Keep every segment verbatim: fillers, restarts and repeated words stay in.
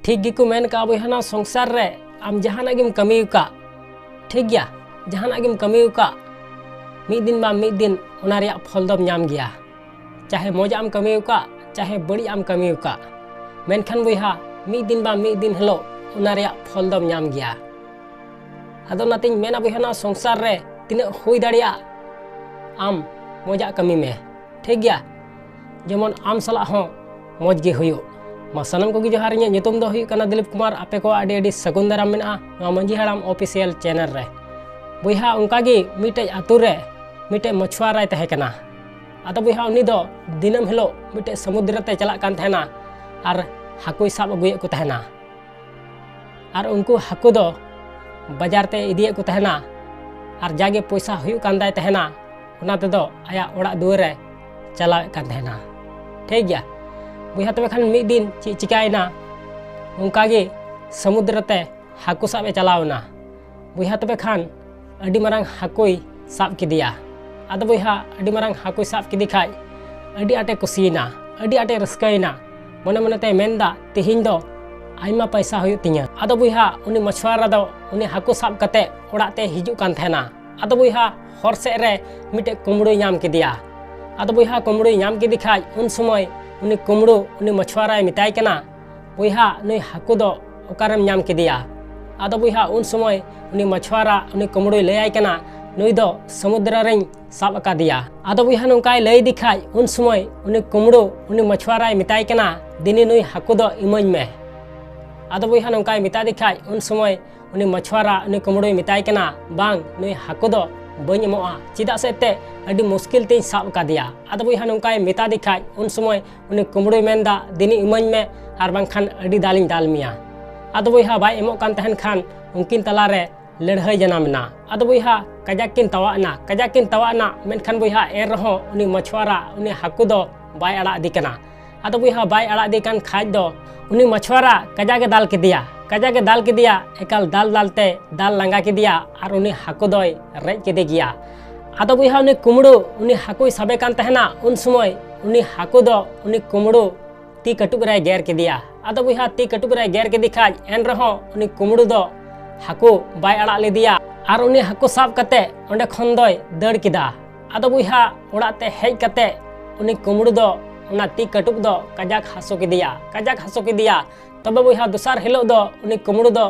ᱴᱷᱤᱠ ᱜᱮᱠᱚ ᱢᱮᱱ ᱠᱟᱜᱼᱟ ᱵᱚᱭᱦᱟ, ᱱᱚᱣᱟ ᱥᱚᱝᱥᱟᱨ ᱨᱮ ᱟᱢ ᱡᱟᱦᱟᱱᱟᱜ ᱜᱮᱢ ᱠᱟᱹᱢᱤ ᱟᱠᱟᱫ, ᱴᱷᱤᱠ ᱜᱮᱭᱟ, ᱡᱟᱦᱟᱱᱟᱜ ᱜᱮᱢ ᱠᱟᱹᱢᱤ ᱟᱠᱟᱫ, ᱢᱤᱫ ᱫᱤᱱ ᱵᱟᱝ ᱢᱤᱫ ᱫᱤᱱ ᱚᱱᱟ ᱨᱮᱭᱟᱜ ᱯᱷᱚᱞ ᱫᱚᱢ ᱧᱟᱢ ᱜᱮᱭᱟ᱾ ᱪᱟᱦᱮ ᱢᱚᱡᱟᱜ ᱮᱢ ᱠᱟᱹᱢᱤ ᱟᱠᱟᱫ, ᱪᱟᱦᱮ ᱵᱟᱹᱲᱤᱡᱟᱜ ᱮᱢ ᱠᱟᱹᱢᱤ ᱟᱠᱟᱫ, ᱢᱮᱱᱠᱷᱟᱱ ᱵᱚᱭᱦᱟ, ᱢᱤᱫ ᱫᱤᱱ ᱵᱟᱝ ᱢᱤᱫ ᱫᱤᱱ ᱦᱤᱞᱳᱜ ᱚᱱᱟ ᱨᱮᱭᱟᱜ ᱯᱷᱚᱞ ᱫᱚᱢ ᱧᱟᱢ ᱜᱮᱭᱟ᱾ ᱟᱫᱚ ᱚᱱᱟᱛᱤᱧ ᱢᱮᱱᱟ ᱵᱚᱭᱦᱟ, ᱱᱚᱣᱟ ᱥᱚᱝᱥᱟᱨ ᱨᱮ ᱛᱤᱱᱟᱹᱜ ᱦᱩᱭ ᱫᱟᱲᱮᱭᱟᱜ ᱟᱢ ᱢᱚᱡᱟᱜ ᱠᱟᱹᱢᱤ ᱢᱮ, ᱴᱷᱤᱠ ᱜᱮᱭᱟ, ᱡᱮᱢᱚᱱ ᱟᱢ ᱥᱟᱞᱟᱜ ᱦᱚᱸ ᱢᱚᱡᱽ ᱜᱮ ᱦᱩᱭᱩᱜ᱾ ᱢᱟ ᱥᱟᱱᱟᱢ ᱠᱚᱜᱮ ᱡᱚᱦᱟᱨ, ᱤᱧᱟᱹᱜ ᱧᱩᱛᱩᱢ ᱫᱚ ᱦᱩᱭᱩᱜ ᱠᱟᱱᱟ ᱫᱤᱞᱤᱯ ᱠᱩᱢᱟᱨ᱾ ᱟᱯᱮ ᱠᱚᱣᱟᱜ ᱟᱹᱰᱤ ᱟᱹᱰᱤ ᱥᱟᱹᱜᱩᱱ ᱫᱟᱨᱟᱢ ᱢᱮᱱᱟᱜᱼᱟ ᱱᱚᱣᱟ ᱢᱟᱹᱡᱷᱤ ᱦᱟᱲᱟᱢ ᱚᱯᱷᱤᱥᱤᱭᱟᱞ ᱪᱮᱱᱮᱞ ᱨᱮ᱾ ᱵᱚᱭᱦᱟ, ᱚᱱᱠᱟᱜᱮ ᱢᱤᱫᱴᱮᱡ ᱟᱛᱳ ᱨᱮ ᱢᱤᱫᱴᱮᱡ ᱢᱟᱪᱷᱩᱣᱟᱨᱟᱭ ᱛᱟᱦᱮᱸ ᱠᱟᱱᱟ᱾ ᱟᱫᱚ ᱵᱚᱭᱦᱟ, ᱩᱱᱤ ᱫᱚ ᱫᱤᱱᱟᱹᱢ ᱦᱤᱞᱳᱜ ᱢᱤᱫᱴᱮᱡ ᱥᱚᱢᱩᱫᱨᱚ ᱛᱮ ᱪᱟᱞᱟᱜ ᱠᱟᱱ ᱛᱟᱦᱮᱱᱟ ᱟᱨ ᱦᱟᱹᱠᱩᱭ ᱥᱟᱵ ᱟᱹᱜᱩᱭᱮᱫ ᱠᱚ ᱛᱟᱦᱮᱱᱟ᱾ ᱟᱨ ᱩᱱᱠᱩ ᱦᱟᱹᱠᱩ ᱫᱚ ᱵᱟᱡᱟᱨ ᱛᱮ ᱤᱫᱤᱭᱮᱫ ᱠᱚ ᱛᱟᱦᱮᱱᱟ᱾ ᱟᱨ ᱡᱟᱜᱮ ᱯᱚᱭᱥᱟ ᱦᱩᱭᱩᱜ ᱠᱟᱱ ᱛᱟᱭ ᱛᱟᱦᱮᱱᱟ, ᱚᱱᱟ ᱛᱮᱫᱚ ᱟᱭᱟᱜ ᱚᱲᱟᱜ ᱫᱩᱣᱟᱹᱨ ᱮ ᱪᱟᱞᱟᱣᱮᱫ ᱠᱟᱱ ᱛᱟᱦᱮᱱᱟ, ᱴᱷᱤᱠ ᱜᱮᱭᱟ᱾ ᱵᱚᱭᱦᱟ, ᱛᱚᱵᱮ ᱠᱷᱟᱱ ᱢᱤᱫ ᱫᱤᱱ ᱪᱮᱫ ᱪᱤᱠᱟᱭᱮᱱᱟ, ᱚᱱᱠᱟᱜᱮ ᱥᱚᱢᱩᱫᱨᱚ ᱛᱮ ᱦᱟᱹᱠᱩ ᱥᱟᱵ ᱮ ᱪᱟᱞᱟᱣ ᱮᱱᱟ᱾ ᱵᱚᱭᱦᱟ, ᱛᱚᱵᱮ ᱠᱷᱟᱱ ᱟᱹᱰᱤ ᱢᱟᱨᱟᱝ ᱦᱟᱹᱠᱩᱭ ᱥᱟᱵ ᱠᱮᱫᱮᱭᱟ᱾ ᱟᱫᱚ ᱵᱚᱭᱦᱟ, ᱟᱹᱰᱤ ᱢᱟᱨᱟᱝ ᱦᱟᱹᱠᱩᱭ ᱥᱟᱵ ᱠᱮᱫᱮ ᱠᱷᱟᱡ ᱟᱹᱰᱤ ᱟᱸᱴᱮ ᱠᱩᱥᱤᱭᱮᱱᱟ, ᱟᱹᱰᱤ ᱟᱸᱴᱮ ᱨᱟᱹᱥᱠᱟᱹᱭᱮᱱᱟ᱾ ᱢᱚᱱᱮ ᱢᱚᱱᱮᱛᱮ ᱢᱮᱱᱫᱟ, "ᱛᱮᱦᱮᱧ ᱫᱚ ᱟᱭᱢᱟ ᱯᱚᱭᱥᱟ ᱦᱩᱭᱩᱜ ᱛᱤᱧᱟᱹ᱾" ᱟᱫᱚ ᱵᱚᱭᱦᱟ, ᱩᱱᱤ ᱢᱟᱪᱷᱩᱣᱟᱨᱟ ᱫᱚ ᱩᱱᱤ ᱦᱟᱹᱠᱩ ᱥᱟᱵ ᱠᱟᱛᱮ ᱚᱲᱟᱜ ᱛᱮ ᱦᱤᱡᱩᱜ ᱠᱟᱱ ᱛᱟᱦᱮᱱᱟ᱾ ᱟᱫᱚ ᱵᱚᱭᱦᱟ, ᱦᱚᱨ ᱥᱮᱫ ᱨᱮ ᱢᱤᱫᱴᱮᱡ ᱠᱩᱢᱵᱽᱲᱩᱭ ᱧᱟᱢ ᱠᱮᱫᱮᱭᱟ᱾ ᱟᱫᱚ ᱵᱚᱭᱦᱟ, ᱠᱩᱢᱵᱽᱲᱩᱭ ᱧᱟᱢ ᱠᱮᱫᱮ ᱠᱷᱟᱡ ᱩᱱ ᱥᱚᱢᱚᱭ ᱩᱱᱤ ᱠᱩᱢᱵᱽᱲᱩ ᱩᱱᱤ ᱢᱟᱪᱷᱩᱣᱟᱨᱟᱭ ᱢᱮᱛᱟᱭ ᱠᱟᱱᱟ, "ᱵᱚᱭᱦᱟ, ᱱᱩᱭ ᱦᱟᱹᱠᱩ ᱫᱚ ᱚᱠᱟᱨᱮᱢ ᱧᱟᱢ ᱠᱮᱫᱮᱭᱟ?" ᱟᱫᱚ ᱵᱚᱭᱦᱟ, ᱩᱱ ᱥᱚᱢᱚᱭ ᱩᱱᱤ ᱢᱟᱪᱷᱩᱣᱟᱨᱟ ᱩᱱᱤ ᱠᱩᱢᱵᱽᱲᱩᱭ ᱞᱟᱹᱭᱟᱭ ᱠᱟᱱᱟ, "ᱱᱩᱭ ᱫᱚ ᱥᱚᱢᱩᱫᱨᱚ ᱨᱮᱧ ᱥᱟᱵ ᱟᱠᱟᱫᱮᱭᱟ᱾" ᱟᱫᱚ ᱵᱚᱭᱦᱟ, ᱱᱚᱝᱠᱟᱭ ᱞᱟᱹᱭ ᱤᱫᱤ ᱠᱷᱟᱡ ᱩᱱ ᱥᱚᱢᱚᱭ ᱩᱱᱤ ᱠᱩᱢᱵᱽᱲᱩ ᱩᱱᱤ ᱢᱟᱪᱷᱩᱣᱟᱨᱟᱭ ᱢᱮᱛᱟᱭ ᱠᱟᱱᱟ, "ᱫᱤᱱᱤ ᱱᱩᱭ ᱦᱟᱹᱠᱩ ᱫᱚ ᱤᱢᱟᱹᱧ ᱢᱮ᱾" ᱟᱫᱚ ᱵᱚᱭᱦᱟ, ᱱᱚᱝᱠᱟᱭ ᱢᱮᱛᱟ ᱫᱮ ᱠᱷᱟᱡ ᱩᱱ ᱥᱚᱢᱚᱭ ᱩᱱᱤ ᱢᱟᱪᱷᱩᱣᱟᱨᱟ ᱩᱱᱤ ᱠᱩᱢᱵᱽᱲᱩᱭ ᱢᱮᱛᱟᱭ ᱠᱟᱱᱟ, "ᱵᱟᱝ, ᱱᱩᱭ ᱦᱟᱹᱠᱩ ᱫᱚ ᱵᱟᱹᱧ ᱮᱢᱚᱜᱼᱟ, ᱪᱮᱫᱟᱜ ᱥᱮ ᱮᱱᱛᱮᱫ ᱟᱹᱰᱤ ᱢᱩᱥᱠᱤᱞ ᱛᱤᱧ ᱥᱟᱵ ᱟᱠᱟᱫᱮᱭᱟ᱾" ᱟᱫᱚ ᱵᱚᱭᱦᱟ, ᱱᱚᱝᱠᱟᱭ ᱢᱮᱛᱟ ᱫᱮ ᱠᱷᱟᱡ ᱩᱱ ᱥᱚᱢᱚᱭ ᱩᱱᱤ ᱠᱩᱢᱵᱽᱲᱩᱭ ᱢᱮᱱᱫᱟ, "ᱫᱤᱱᱤ ᱤᱢᱟᱹᱧ ᱢᱮ, ᱟᱨ ᱵᱟᱝᱠᱷᱟᱱ ᱟᱹᱰᱤ ᱫᱟᱞᱤᱧ ᱫᱟᱞ ᱢᱮᱭᱟ᱾" ᱟᱫᱚ ᱵᱚᱭᱦᱟ, ᱵᱟᱭ ᱮᱢᱚᱜ ᱠᱟᱱ ᱛᱟᱦᱮᱱ ᱠᱷᱟᱱ ᱩᱱᱠᱤᱱ ᱛᱟᱞᱟᱨᱮ ᱞᱟᱹᱲᱦᱟᱹᱭ ᱡᱟᱱᱟᱢ ᱮᱱᱟ᱾ ᱟᱫᱚ ᱵᱚᱭᱦᱟ, ᱠᱟᱡᱟᱠ ᱠᱤᱱ ᱛᱟᱣᱟᱜ ᱮᱱᱟ, ᱠᱟᱡᱟᱠ ᱠᱤᱱ ᱛᱟᱣᱟᱜ ᱮᱱᱟ, ᱢᱮᱱᱠᱷᱟᱱ ᱵᱚᱭᱦᱟ, ᱮᱱ ᱨᱮᱦᱚᱸ ᱩᱱᱤ ᱢᱟᱪᱷᱩᱣᱟᱨᱟ ᱩᱱᱤ ᱦᱟᱹᱠᱩ ᱫᱚ ᱵᱟᱭ ᱟᱲᱟᱜ ᱤᱫᱤ ᱠᱟᱱᱟ᱾ ᱟᱫᱚ ᱵᱚᱭᱦᱟ, ᱵᱟᱭ ᱟᱲᱟᱜ ᱤᱫᱤ ᱠᱟᱱ ᱠᱷᱟᱡ ᱫᱚ ᱩᱱᱤ ᱢᱟᱪᱷᱩᱣᱟᱨᱟ ᱠᱟᱡᱟᱠ ᱮ ᱫᱟᱞ ᱠᱮᱫᱮᱭᱟ, ᱠᱟᱡᱟᱠ ᱮ ᱫᱟᱞ ᱠᱮᱫᱮᱭᱟ, ᱮᱠᱟᱞ ᱫᱟᱞ ᱫᱟᱞ ᱛᱮ ᱫᱟᱞ ᱞᱟᱸᱜᱟ ᱠᱮᱫᱮᱭᱟ ᱟᱨ ᱩᱱᱤ ᱦᱟᱹᱠᱩ ᱫᱚᱭ ᱨᱮᱡ ᱠᱮᱫᱮ ᱜᱮᱭᱟ᱾ ᱟᱫᱚ ᱵᱚᱭᱦᱟ, ᱩᱱᱤ ᱠᱩᱢᱵᱽᱲᱩ ᱩᱱᱤ ᱦᱟᱹᱠᱩᱭ ᱥᱟᱵᱮ ᱠᱟᱱ ᱛᱟᱦᱮᱱᱟ, ᱩᱱ ᱥᱚᱢᱚᱭ ᱩᱱᱤ ᱦᱟᱹᱠᱩ ᱫᱚ ᱩᱱᱤ ᱠᱩᱢᱵᱽᱲᱩ ᱛᱤ ᱠᱟᱹᱴᱩᱵ ᱨᱮᱭ ᱜᱮᱨ ᱠᱮᱫᱮᱭᱟ᱾ ᱟᱫᱚ ᱵᱚᱭᱦᱟ, ᱛᱤ ᱠᱟᱹᱴᱩᱵ ᱨᱮᱭ ᱜᱮᱨ ᱠᱮᱫᱮ ᱠᱷᱟᱡ, ᱮᱱ ᱨᱮᱦᱚᱸ ᱩᱱᱤ ᱠᱩᱢᱵᱽᱲᱩ ᱫᱚ ᱦᱟᱹᱠᱩ ᱵᱟᱭ ᱟᱲᱟᱜ ᱞᱮᱫᱮᱭᱟ ᱟᱨ ᱩᱱᱤ ᱦᱟᱹᱠᱩ ᱥᱟᱵ ᱠᱟᱛᱮ ᱚᱸᱰᱮ ᱠᱷᱚᱱ ᱫᱚᱭ ᱫᱟᱹᱲ ᱠᱮᱫᱟ᱾ ᱟᱫᱚ ᱵᱚᱭᱦᱟ, ᱚᱲᱟᱜ ᱛᱮ ᱦᱮᱡ ᱠᱟᱛᱮ ᱩᱱᱤ ᱠᱩᱢᱵᱽᱲᱩ ᱫᱚ ᱚᱱᱟ ᱛᱤ ᱠᱟᱹᱴᱩᱵ ᱫᱚ ᱠᱟᱡᱟᱠ ᱦᱟᱹᱥᱩ ᱠᱮᱫᱮᱭᱟ, ᱠᱟᱡᱟᱠ ᱦᱟᱹᱥᱩ ᱠᱮᱫᱮᱭᱟ᱾ ᱛᱚᱵᱮ ᱵᱚᱭᱦᱟ, ᱫᱚᱥᱟᱨ ᱦᱤᱞᱳᱜ ᱫᱚ ᱩᱱᱤ ᱠᱩᱢᱵᱽᱲᱩ ᱫᱚ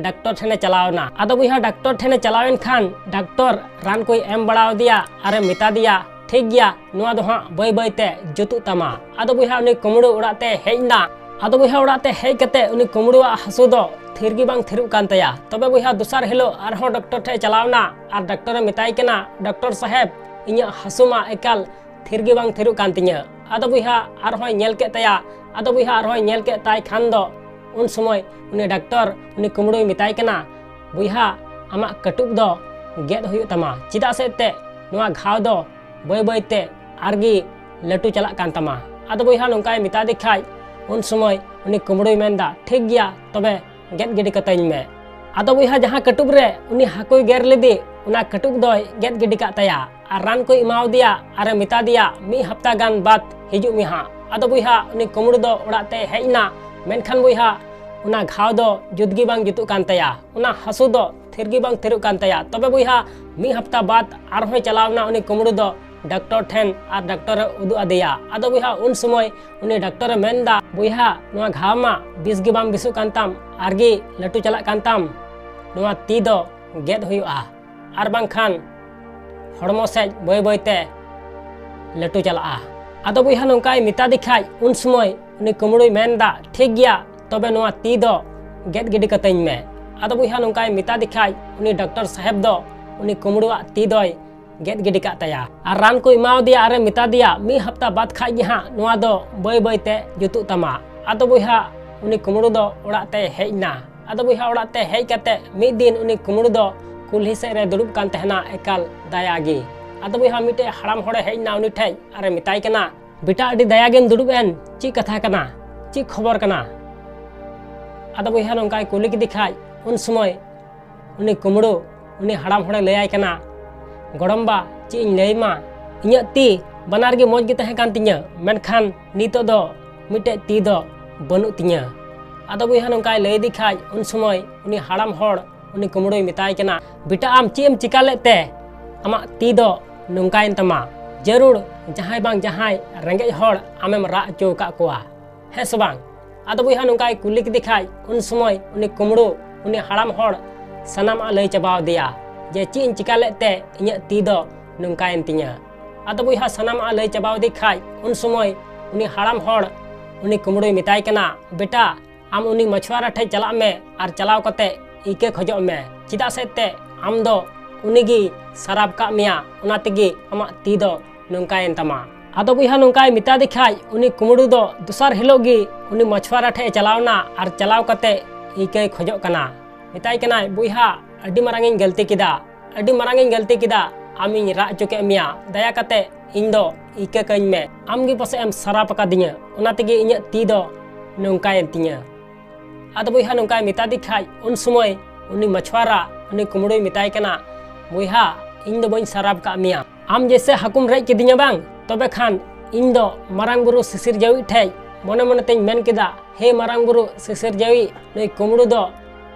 ᱰᱟᱠᱛᱚᱨ ᱴᱷᱮᱱᱮ ᱪᱟᱞᱟᱣ ᱮᱱᱟ᱾ ᱟᱫᱚ ᱵᱚᱭᱦᱟ, ᱰᱟᱠᱛᱚᱨ ᱴᱷᱮᱱᱮ ᱪᱟᱞᱟᱣ ᱮᱱ ᱠᱷᱟᱱ ᱰᱟᱠᱛᱚᱨ ᱨᱟᱱ ᱠᱚᱭ ᱮᱢ ᱵᱟᱲᱟ ᱟᱫᱮᱭᱟ ᱟᱨᱮ ᱢᱮᱛᱟ ᱫᱮᱭᱟ, "ᱴᱷᱤᱠ ᱜᱮᱭᱟ, ᱱᱚᱣᱟ ᱫᱚ ᱦᱟᱸᱜ ᱵᱟᱹᱭ ᱵᱟᱹᱭ ᱛᱮ ᱡᱩᱛᱩᱜ ᱛᱟᱢᱟ᱾" ᱟᱫᱚ ᱵᱚᱭᱦᱟ, ᱩᱱᱤ ᱠᱩᱢᱵᱽᱲᱩ ᱚᱲᱟᱜ ᱛᱮ ᱦᱮᱡ ᱮᱱᱟ᱾ ᱟᱫᱚ ᱵᱚᱭᱦᱟ, ᱚᱲᱟᱜ ᱛᱮ ᱦᱮᱡ ᱠᱟᱛᱮ ᱩᱱᱤ ᱠᱩᱢᱵᱽᱲᱩᱣᱟᱜ ᱦᱟᱹᱥᱩ ᱫᱚ ᱛᱷᱤᱨ ᱜᱮ ᱵᱟᱝ ᱛᱷᱤᱨᱚᱜ ᱠᱟᱱ ᱛᱟᱭᱟ᱾ ᱛᱚᱵᱮ ᱵᱚᱭᱦᱟ, ᱫᱚᱥᱟᱨ ᱦᱤᱞᱳᱜ ᱟᱨᱦᱚᱸ ᱰᱟᱠᱛᱚᱨ ᱴᱷᱮᱱ ᱪᱟᱞᱟᱣ ᱮᱱᱟ ᱟᱨ ᱰᱟᱠᱛᱚᱨᱮ ᱢᱮᱛᱟᱭ ᱠᱟᱱᱟ, "ᱰᱟᱠᱛᱚᱨ ᱥᱟᱦᱮᱵᱽ, ᱤᱧᱟᱹᱜ ᱦᱟᱹᱥᱩ ᱢᱟ ᱮᱠᱟᱞ ᱛᱷᱤᱨ ᱜᱮ ᱵᱟᱝ ᱛᱷᱤᱨᱚᱜ ᱠᱟᱱ ᱛᱤᱧᱟᱹ᱾" ᱟᱫᱚ ᱵᱚᱭᱦᱟ, ᱟᱨᱦᱚᱸᱭ ᱧᱮᱞ ᱠᱮᱫ ᱛᱟᱭᱟ᱾ ᱟᱫᱚ ᱵᱚᱭᱦᱟ, ᱟᱨᱦᱚᱸᱭ ᱧᱮᱞ ᱠᱮᱫ ᱛᱟᱭ ᱠᱷᱟᱱ ᱫᱚ ᱩᱱ ᱥᱚᱢᱚᱭ ᱩᱱᱤ ᱰᱟᱠᱛᱚᱨ ᱩᱱᱤ ᱠᱩᱢᱵᱽᱲᱩᱭ ᱢᱮᱛᱟᱭ ᱠᱟᱱᱟ, "ᱵᱚᱭᱦᱟ, ᱟᱢᱟᱜ ᱠᱟᱹᱴᱩᱵ ᱫᱚ ᱜᱮᱫ ᱦᱩᱭᱩᱜ ᱛᱟᱢᱟ, ᱪᱮᱫᱟᱜ ᱥᱮ ᱮᱱᱛᱮᱫ ᱱᱚᱣᱟ ᱜᱷᱟᱣ ᱫᱚ ᱵᱟᱹᱭ ᱵᱟᱹᱭ ᱛᱮ ᱟᱨᱜᱮ ᱞᱟᱹᱴᱩ ᱪᱟᱞᱟᱜ ᱠᱟᱱ ᱛᱟᱢᱟ᱾" ᱟᱫᱚ ᱵᱚᱭᱦᱟ, ᱱᱚᱝᱠᱟᱭ ᱢᱮᱛᱟ ᱫᱮ ᱠᱷᱟᱡ, ᱩᱱ ᱥᱚᱢᱚᱭ ᱩᱱᱤ ᱠᱩᱢᱵᱽᱲᱩᱭ ᱢᱮᱱᱫᱟ, "ᱴᱷᱤᱠ ᱜᱮᱭᱟ, ᱛᱚᱵᱮ ᱜᱮᱫ ᱜᱤᱰᱤ ᱠᱟᱹᱛᱟᱹᱧ ᱢᱮ᱾" ᱟᱫᱚ ᱵᱚᱭᱦᱟ, ᱡᱟᱦᱟᱸ ᱠᱟᱹᱴᱩᱵ ᱨᱮ ᱩᱱᱤ ᱦᱟᱹᱠᱩᱭ ᱜᱮᱨ ᱞᱮᱫᱮ, ᱚᱱᱟ ᱠᱟᱹᱴᱩᱵ ᱫᱚᱭ ᱜᱮᱫ ᱜᱤᱰᱤ ᱠᱟᱜ ᱛᱟᱭᱟ ᱟᱨ ᱨᱟᱱ ᱠᱚᱭ ᱮᱢᱟᱣᱟᱫᱮᱭᱟ ᱟᱨᱮ ᱢᱮᱛᱟ ᱫᱮᱭᱟ, "ᱢᱤᱫ ᱦᱟᱯᱛᱟ ᱜᱟᱱ ᱵᱟᱫ ᱦᱤᱡᱩᱜ ᱢᱮ ᱦᱟᱸᱜ᱾" ᱟᱫᱚ ᱵᱚᱭᱦᱟ, ᱩᱱᱤ ᱠᱩᱢᱵᱽᱲᱩ ᱫᱚ ᱚᱲᱟᱜ ᱛᱮ ᱦᱮᱡ ᱮᱱᱟ, ᱢᱮᱱᱠᱷᱟᱱ ᱵᱚᱭᱦᱟ, ᱚᱱᱟ ᱜᱷᱟᱣ ᱫᱚ ᱡᱩᱛ ᱜᱮ ᱵᱟᱝ ᱡᱩᱛᱩᱜ ᱠᱟᱱ ᱛᱟᱭᱟ, ᱚᱱᱟ ᱦᱟᱹᱥᱩ ᱫᱚ ᱛᱷᱤᱨ ᱜᱮ ᱵᱟᱝ ᱛᱷᱤᱨᱚᱜ ᱠᱟᱱ ᱛᱟᱭᱟ᱾ ᱛᱚᱵᱮ ᱵᱚᱭᱦᱟ, ᱢᱤᱫ ᱦᱟᱯᱛᱟ ᱵᱟᱫ ᱟᱨᱦᱚᱸᱭ ᱪᱟᱞᱟᱣ ᱮᱱᱟ ᱩᱱᱤ ᱠᱩᱢᱵᱽᱲᱩ ᱫᱚ ᱰᱟᱠᱛᱚᱨ ᱴᱷᱮᱱ ᱟᱨ ᱰᱟᱠᱛᱚᱨᱮ ᱩᱫᱩᱜ ᱟᱫᱮᱭᱟ᱾ ᱟᱫᱚ ᱵᱚᱭᱦᱟ, ᱩᱱ ᱥᱚᱢᱚᱭ ᱩᱱᱤ ᱰᱟᱠᱛᱚᱨᱮ ᱢᱮᱱᱫᱟ, "ᱵᱚᱭᱦᱟ, ᱱᱚᱣᱟ ᱜᱷᱟᱣ ᱢᱟ ᱵᱮᱥ ᱜᱮ ᱵᱟᱝ ᱵᱮᱥᱚᱜ ᱠᱟᱱ ᱛᱟᱢ, ᱟᱨᱜᱮ ᱞᱟᱹᱴᱩ ᱪᱟᱞᱟᱜ ᱠᱟᱱ ᱛᱟᱢ, ᱱᱚᱣᱟ ᱛᱤ ᱫᱚ ᱜᱮᱫ ᱦᱩᱭᱩᱜᱼᱟ, ᱟᱨ ᱵᱟᱝᱠᱷᱟᱱ ᱦᱚᱲᱢᱚ ᱥᱮᱫ ᱵᱟᱹᱭ ᱵᱟᱹᱭ ᱛᱮ ᱞᱟᱹᱴᱩ ᱪᱟᱞᱟᱜᱼᱟ᱾" ᱟᱫᱚ ᱵᱚᱭᱦᱟ, ᱱᱚᱝᱠᱟᱭ ᱢᱮᱛᱟ ᱫᱮ ᱠᱷᱟᱡ, ᱩᱱ ᱥᱚᱢᱚᱭ ᱩᱱᱤ ᱠᱩᱢᱵᱽᱲᱩᱭ ᱢᱮᱱᱫᱟ, "ᱴᱷᱤᱠ ᱜᱮᱭᱟ, ᱛᱚᱵᱮ ᱱᱚᱣᱟ ᱛᱤ ᱫᱚ ᱜᱮᱫ ᱜᱤᱰᱤ ᱠᱟᱹᱛᱟᱹᱧ ᱢᱮ᱾" ᱟᱫᱚ ᱵᱚᱭᱦᱟ, ᱱᱚᱝᱠᱟᱭ ᱢᱮᱛᱟ ᱫᱮ ᱠᱷᱟᱡ, ᱩᱱᱤ ᱰᱟᱠᱛᱚᱨ ᱥᱟᱦᱮᱵᱽ ᱫᱚ ᱩᱱᱤ ᱠᱩᱢᱵᱽᱲᱩᱣᱟᱜ ᱛᱤ ᱫᱚᱭ ᱜᱮᱫ ᱜᱤᱰᱤ ᱠᱟᱜ ᱛᱟᱭᱟ ᱟᱨ ᱨᱟᱱ ᱠᱚ ᱮᱢᱟᱣᱟᱫᱮᱭᱟ ᱟᱨᱮ ᱢᱮᱛᱟ ᱫᱮᱭᱟ, "ᱢᱤᱫ ᱦᱟᱯᱛᱟ ᱵᱟᱫ ᱠᱷᱟᱡ ᱜᱮ ᱦᱟᱸᱜ ᱱᱚᱣᱟ ᱫᱚ ᱵᱟᱹᱭ ᱵᱟᱹᱭ ᱛᱮ ᱡᱩᱛᱩᱜ ᱛᱟᱢᱟ᱾" ᱟᱫᱚ ᱵᱚᱭᱦᱟ, ᱩᱱᱤ ᱠᱩᱢᱵᱽᱲᱩ ᱫᱚ ᱚᱲᱟᱜ ᱛᱮᱭ ᱦᱮᱡ ᱮᱱᱟ᱾ ᱟᱫᱚ ᱵᱚᱭᱦᱟ, ᱚᱲᱟᱜ ᱛᱮ ᱦᱮᱡ ᱠᱟᱛᱮ ᱢᱤᱫ ᱫᱤᱱ ᱩᱱᱤ ᱠᱩᱢᱵᱽᱲᱩ ᱫᱚ ᱠᱩᱞᱦᱤ ᱥᱮᱫ ᱨᱮ ᱫᱩᱲᱩᱵ ᱠᱟᱱ ᱛᱟᱦᱮᱱᱟ ᱮᱠᱟᱞ ᱫᱟᱭᱟ ᱜᱮ᱾ ᱟᱫᱚ ᱵᱚᱭᱦᱟ, ᱢᱤᱫᱴᱮᱡ ᱦᱟᱲᱟᱢ ᱦᱚᱲᱮ ᱦᱮᱡ ᱮᱱᱟ ᱩᱱᱤ ᱴᱷᱮᱡ ᱟᱨᱮ ᱢᱮᱛᱟᱭ ᱠᱟᱱᱟ, "ᱵᱮᱴᱟ, ᱟᱹᱰᱤ ᱫᱟᱭᱟ ᱜᱮᱢ ᱫᱩᱲᱩᱵ ᱮᱱ, ᱪᱮᱫ ᱠᱟᱛᱷᱟ ᱠᱟᱱᱟ? ᱪᱮᱫ ᱠᱷᱚᱵᱚᱨ ᱠᱟᱱᱟ?" ᱟᱫᱚ ᱵᱚᱭᱦᱟ, ᱱᱚᱝᱠᱟᱭ ᱠᱩᱞᱤ ᱠᱮᱫᱮ ᱠᱷᱟᱡ, ᱩᱱ ᱥᱚᱢᱚᱭ ᱩᱱᱤ ᱠᱩᱢᱵᱽᱲᱩ ᱩᱱᱤ ᱦᱟᱲᱟᱢ ᱦᱚᱲᱮ ᱞᱟᱹᱭᱟᱭ ᱠᱟᱱᱟ, "ᱜᱚᱲᱚᱢᱵᱟ, ᱪᱮᱫ ᱤᱧ ᱞᱟᱹᱭ ᱟᱢᱟ? ᱤᱧᱟᱹᱜ ᱛᱤ ᱵᱟᱱᱟᱨ ᱜᱮ ᱢᱚᱡᱽ ᱜᱮ ᱛᱟᱦᱮᱸ ᱠᱟᱱ ᱛᱤᱧᱟᱹ, ᱢᱮᱱᱠᱷᱟᱱ ᱱᱤᱛᱚᱜ ᱫᱚ ᱢᱤᱫᱴᱮᱡ ᱛᱤ ᱫᱚ ᱵᱟᱹᱱᱩᱜ ᱛᱤᱧᱟᱹ᱾ ᱟᱫᱚ ᱵᱚᱭᱦᱟ ᱱᱚᱝᱠᱟᱭ ᱞᱟᱹᱭ ᱤᱫᱤ ᱠᱷᱟᱡ, ᱩᱱ ᱥᱚᱢᱚᱭ ᱩᱱᱤ ᱦᱟᱲᱟᱢ ᱦᱚᱲ ᱩᱱᱤ ᱠᱩᱢᱵᱽᱲᱩᱭ ᱢᱮᱛᱟᱭ ᱠᱟᱱᱟ, ᱵᱮᱴᱟ, ᱟᱢ ᱪᱮᱫ ᱮᱢ ᱪᱤᱠᱟ ᱞᱮᱫ ᱛᱮ ᱟᱢᱟᱜ ᱛᱤ ᱫᱚ ᱱᱚᱝᱠᱟᱭᱮᱱ ᱛᱟᱢᱟ? ᱡᱟᱹᱨᱩᱲ ᱡᱟᱦᱟᱸᱭ ᱵᱟᱝ ᱡᱟᱦᱟᱸᱭ ᱨᱮᱸᱜᱮᱡ ᱦᱚᱲ ᱟᱢᱮᱢ ᱨᱟᱜ ᱦᱚᱪᱚ ᱟᱠᱟᱫ ᱠᱚᱣᱟ, ᱦᱮᱸ ᱥᱮ ᱵᱟᱝ? ᱟᱫᱚ ᱵᱚᱭᱦᱟ ᱱᱚᱝᱠᱟᱭ ᱠᱩᱞᱤ ᱠᱮᱫᱮ ᱠᱷᱟᱡ, ᱩᱱ ᱥᱚᱢᱚᱭ ᱩᱱᱤ ᱠᱩᱢᱵᱽᱲᱩ ᱩᱱᱤ ᱦᱟᱲᱟᱢ ᱦᱚᱲ ᱥᱟᱱᱟᱢᱟᱜ ᱞᱟᱹᱭ ᱪᱟᱵᱟᱣ ᱟᱫᱮᱭᱟ, ᱡᱮ ᱪᱮᱫ ᱤᱧ ᱪᱤᱠᱟ ᱞᱮᱫ ᱛᱮ ᱤᱧᱟᱹᱜ ᱛᱤ ᱫᱚ ᱱᱚᱝᱠᱟᱭᱮᱱ ᱛᱤᱧᱟᱹ᱾ ᱟᱫᱚ ᱵᱚᱭᱦᱟ ᱥᱟᱱᱟᱢᱟᱜ ᱞᱟᱹᱭ ᱪᱟᱵᱟᱣ ᱟᱫᱮ ᱠᱷᱟᱡ, ᱩᱱ ᱥᱚᱢᱚᱭ ᱩᱱᱤ ᱦᱟᱲᱟᱢ ᱦᱚᱲ ᱩᱱᱤ ᱠᱩᱢᱵᱽᱲᱩᱭ ᱢᱮᱛᱟᱭ ᱠᱟᱱᱟ, ᱵᱮᱴᱟ, ᱟᱢ ᱩᱱᱤ ᱢᱟᱪᱷᱩᱣᱟᱨᱟ ᱴᱷᱮᱡ ᱪᱟᱞᱟᱜ ᱢᱮ ᱟᱨ ᱪᱟᱞᱟᱣ ᱠᱟᱛᱮ ᱤᱠᱟᱹ ᱠᱷᱚᱡᱚᱜ ᱢᱮ, ᱪᱮᱫᱟᱜ ᱥᱮ ᱛᱮ ᱟᱢ ᱫᱚ ᱩᱱᱤ ᱜᱮ ᱥᱟᱨᱟᱯ ᱠᱟᱜ ᱢᱮᱭᱟ, ᱚᱱᱟ ᱛᱮᱜᱮ ᱟᱢᱟᱜ ᱛᱤ ᱫᱚ ᱱᱚᱝᱠᱟᱭᱮᱱ ᱛᱟᱢᱟ᱾ ᱟᱫᱚ ᱵᱚᱭᱦᱟ ᱱᱚᱝᱠᱟᱭ ᱢᱮᱛᱟ ᱫᱮ ᱠᱷᱟᱡ, ᱩᱱᱤ ᱠᱩᱢᱵᱽᱲᱩ ᱫᱚ ᱫᱚᱥᱟᱨ ᱦᱤᱞᱳᱜ ᱜᱮ ᱩᱱᱤ ᱢᱟᱪᱷᱩᱣᱟᱨᱟ ᱴᱷᱮᱡ ᱮ ᱪᱟᱞᱟᱣ ᱮᱱᱟ ᱟᱨ ᱪᱟᱞᱟᱣ ᱠᱟᱛᱮ ᱤᱠᱟᱹᱭ ᱠᱷᱚᱡᱚᱜ ᱠᱟᱱᱟ᱾ ᱢᱮᱛᱟᱭ ᱠᱟᱱᱟᱭ, ᱵᱚᱭᱦᱟ, ᱟᱹᱰᱤ ᱢᱟᱨᱟᱝ ᱤᱧ ᱜᱟᱹᱞᱛᱤ ᱠᱮᱫᱟ, ᱟᱹᱰᱤ ᱢᱟᱨᱟᱝ ᱤᱧ ᱜᱟᱹᱞᱛᱤ ᱠᱮᱫᱟ, ᱟᱢᱤᱧ ᱨᱟᱜ ᱦᱚᱪᱚ ᱠᱮᱫ ᱢᱮᱭᱟ, ᱫᱟᱭᱟ ᱠᱟᱛᱮ ᱤᱧ ᱫᱚ ᱤᱠᱟᱹ ᱠᱟᱹᱧ ᱢᱮ, ᱟᱢ ᱜᱮ ᱯᱟᱥᱮᱡ ᱮᱢ ᱥᱟᱨᱟᱯ ᱟᱠᱟᱫᱤᱧᱟ, ᱚᱱᱟ ᱛᱮᱜᱮ ᱤᱧᱟᱹᱜ ᱛᱤ ᱫᱚ ᱱᱚᱝᱠᱟᱭᱮᱱ ᱛᱤᱧᱟᱹ᱾ ᱟᱫᱚ ᱵᱚᱭᱦᱟ ᱱᱚᱝᱠᱟᱭ ᱢᱮᱛᱟ ᱫᱮ ᱠᱷᱟᱡ, ᱩᱱ ᱥᱚᱢᱚᱭ ᱩᱱᱤ ᱢᱟᱪᱷᱩᱣᱟᱨᱟ ᱩᱱᱤ ᱠᱩᱢᱵᱽᱲᱩᱭ ᱢᱮᱛᱟᱭ ᱠᱟᱱᱟ, ᱵᱚᱭᱦᱟ, ᱤᱧ ᱫᱚ ᱵᱟᱹᱧ ᱥᱟᱨᱟᱯ ᱠᱟᱜ ᱢᱮᱭᱟ, ᱟᱢ ᱡᱮᱭᱥᱮ ᱦᱟᱹᱠᱩᱢ ᱨᱮᱡ ᱠᱤᱫᱤᱧᱟ ᱵᱟᱝ, ᱛᱚᱵᱮ ᱠᱷᱟᱱ ᱤᱧ ᱫᱚ ᱢᱟᱨᱟᱝ ᱵᱩᱨᱩ ᱥᱤᱥᱤᱨ ᱡᱟᱹᱣᱤᱡ ᱴᱷᱮᱡ ᱢᱚᱱᱮ ᱢᱚᱱᱮ ᱛᱮᱧ ᱢᱮᱱ ᱠᱮᱫᱟ, ᱦᱮ ᱢᱟᱨᱟᱝ ᱵᱩᱨᱩ ᱥᱤᱥᱤᱨ ᱡᱟᱹᱣᱤᱡ, ᱱᱩᱭ ᱠᱩᱢᱵᱽᱲᱩ ᱫᱚ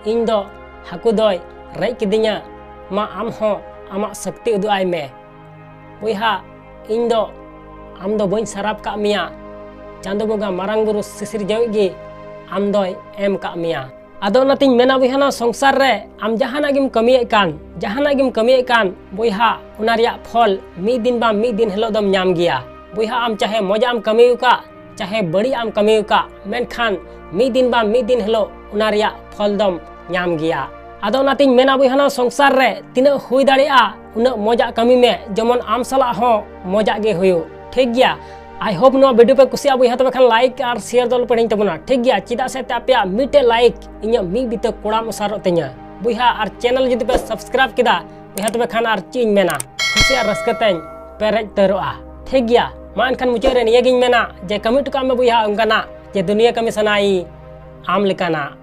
ᱤᱧ ᱫᱚ ᱦᱟᱹᱠᱩ ᱫᱚᱭ ᱨᱮᱡ ᱠᱤᱫᱤᱧᱟ, ᱢᱟ ᱟᱢ ᱦᱚᱸ ᱟᱢᱟᱜ ᱥᱚᱠᱛᱤ ᱩᱫᱩᱜ ᱟᱭ ᱢᱮ᱾ ᱵᱚᱭᱦᱟ, ᱤᱧ ᱫᱚ ᱟᱢ ᱫᱚ ᱵᱟᱹᱧ ᱥᱟᱨᱟᱯ ᱠᱟᱜ ᱢᱮᱭᱟ, ᱪᱟᱸᱫᱚ ᱵᱚᱸᱜᱟ ᱢᱟᱨᱟᱝ ᱵᱩᱨᱩ ᱥᱤᱥᱤᱨ ᱡᱟᱹᱣᱤᱡ ᱜᱮ ᱟᱢ ᱫᱚᱭ ᱮᱢ ᱠᱟᱜ ᱢᱮᱭᱟ᱾ ᱟᱫᱚ ᱚᱱᱟᱛᱤᱧ ᱢᱮᱱᱟ ᱵᱚᱭᱦᱟ, ᱱᱚᱣᱟ ᱥᱚᱝᱥᱟᱨ ᱨᱮ ᱟᱢ ᱡᱟᱦᱟᱱᱟᱜ ᱜᱮᱢ ᱠᱟᱹᱢᱤᱭᱮᱫ ᱠᱟᱱ, ᱡᱟᱦᱟᱱᱟᱜ ᱜᱮᱢ ᱠᱟᱹᱢᱤᱭᱮᱫ ᱠᱟᱱ ᱵᱚᱭᱦᱟ, ᱚᱱᱟ ᱨᱮᱭᱟᱜ ᱯᱷᱚᱞ ᱢᱤᱫ ᱫᱤᱱ ᱵᱟᱝ ᱢᱤᱫ ᱫᱤᱱ ᱦᱤᱞᱳᱜ ᱫᱚᱢ ᱧᱟᱢ ᱜᱮᱭᱟ᱾ ᱵᱚᱭᱦᱟ, ᱟᱢ ᱪᱟᱦᱮ ᱢᱚᱡᱟᱜ ᱮᱢ ᱠᱟᱹᱢᱤ ᱟᱠᱟᱫ, ᱪᱟᱦᱮ ᱵᱟᱹᱲᱤᱡ ᱮᱢ ᱠᱟᱹᱢᱤ ᱟᱠᱟᱫ, ᱢᱮᱱᱠᱷᱟᱱ ᱢᱤᱫ ᱫᱤᱱ ᱵᱟᱝ ᱢᱤᱫ ᱫᱤᱱ ᱦᱤᱞᱳᱜ ᱚᱱᱟ ᱨᱮᱭᱟᱜ ᱯᱷᱚᱞ ᱫᱚᱢ ᱧᱟᱢ ᱜᱮᱭᱟ᱾ ᱟᱫᱚ ᱚᱱᱟᱛᱤᱧ ᱢᱮᱱᱟ ᱵᱚᱭᱦᱟ, ᱱᱚᱣᱟ ᱥᱚᱝᱥᱟᱨ ᱨᱮ ᱛᱤᱱᱟᱹᱜ ᱦᱩᱭ ᱫᱟᱲᱮᱭᱟᱜᱼᱟ ᱩᱱᱟᱹᱜ ᱢᱚᱡᱟᱜ ᱠᱟᱹᱢᱤ ᱢᱮ, ᱡᱮᱢᱚᱱ ᱟᱢ ᱥᱟᱞᱟᱜ ᱦᱚᱸ ᱢᱚᱡᱟᱜ ᱜᱮ ᱦᱩᱭᱩᱜ, ᱴᱷᱤᱠ ᱜᱮᱭᱟ? I hope ᱱᱚᱣᱟ video ᱯᱮ ᱠᱩᱥᱤᱭᱟᱜᱼᱟ ᱵᱚᱭᱦᱟ, ᱛᱚᱵᱮ ᱠᱷᱟᱱ like ᱟᱨ share ᱫᱚ ᱟᱞᱚᱯᱮ ᱦᱤᱲᱤᱧ ᱛᱟᱵᱚᱱᱟ, ᱴᱷᱤᱠ ᱜᱮᱭᱟ? ᱪᱮᱫᱟᱜ ᱥᱮ ᱛᱮ ᱟᱯᱮᱭᱟᱜ ᱢᱤᱫᱴᱮᱡ like ᱤᱧᱟᱹᱜ ᱢᱤᱫ ᱵᱤᱛᱟᱹ ᱠᱚᱲᱟᱢ ᱚᱥᱟᱨᱚᱜ ᱛᱤᱧᱟᱹ ᱵᱚᱭᱦᱟ, ᱟᱨ channel ᱡᱩᱫᱤ ᱯᱮ subscribe ᱠᱮᱫᱟ ᱵᱚᱭᱦᱟ, ᱛᱚᱵᱮ ᱠᱷᱟᱱ ᱟᱨ ᱪᱮᱫ ᱤᱧ ᱢᱮᱱᱟ, ᱠᱩᱥᱤ ᱟᱨ ᱨᱟᱹᱥᱠᱟᱹ ᱛᱮᱧ ᱯᱮᱨᱮᱡ ᱩᱛᱟᱹᱨᱚᱜᱼᱟ, ᱴᱷᱤᱠ ᱜᱮᱭᱟ? ᱢᱟ ᱮᱱᱠᱷᱟᱱ ᱢᱩᱪᱟᱹᱫ ᱨᱮ ᱱᱤᱭᱟᱹ ᱜᱤᱧ ᱢᱮᱱᱟ ᱡᱮ ᱠᱟᱹᱢᱤ ᱦᱚᱴᱚ ᱠᱟᱜ ᱢᱮ ᱵᱚᱭᱦᱟ ᱚᱱᱠᱟᱱᱟᱜ ᱡᱮ ᱫᱩᱱᱤᱭᱟᱹ ᱠᱟᱹᱢᱤ ᱥᱟᱱᱟᱭᱤ ᱟᱢ ᱞᱮᱠᱟᱱᱟᱜ᱾